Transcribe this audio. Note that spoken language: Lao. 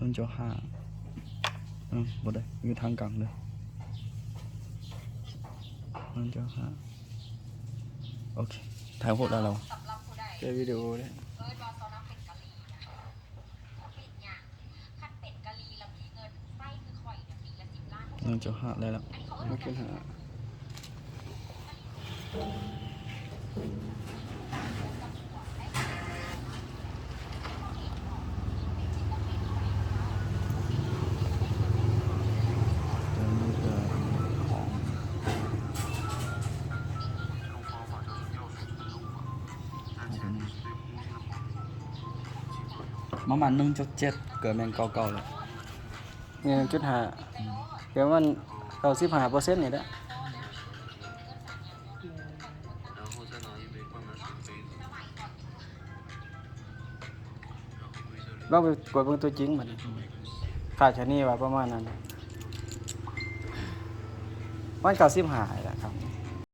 ໜຶ່ງຈຸດຫ້າ ອືມ ບໍ່ໄດ້ ຢູ່ທາງກາງເດີ ໜຶ່ງຈຸດຫ້າ ໂອເຄ ຖ່າຍຮູບໄດ້ແລ້ວ ແກະວິດີໂອເດ້ ໜຶ່ງຈຸດຫ້າ ໄດ້ແລ້ວ ໜຶ່ງຈຸດຫ້າ. ປະມານໜຶ່ງຈຸດເຈັດ ເກືອບແມ່ນເກົ້າເກົ້າແລ້ວ ນີ້ໜຶ່ງຈຸດຫ້າ ປະມານເກົ້າສິບຫ້າເປີເຊັນນີ້ແຫຼະ. ລອງໄປກວດເບິ່ງຕົວຈິງບັດນີ້ ຄ່າເສຍນີ້ວ່າປະມານນັ້ນ ປະມານເກົ້າສິບຫ້າແຫຼະ.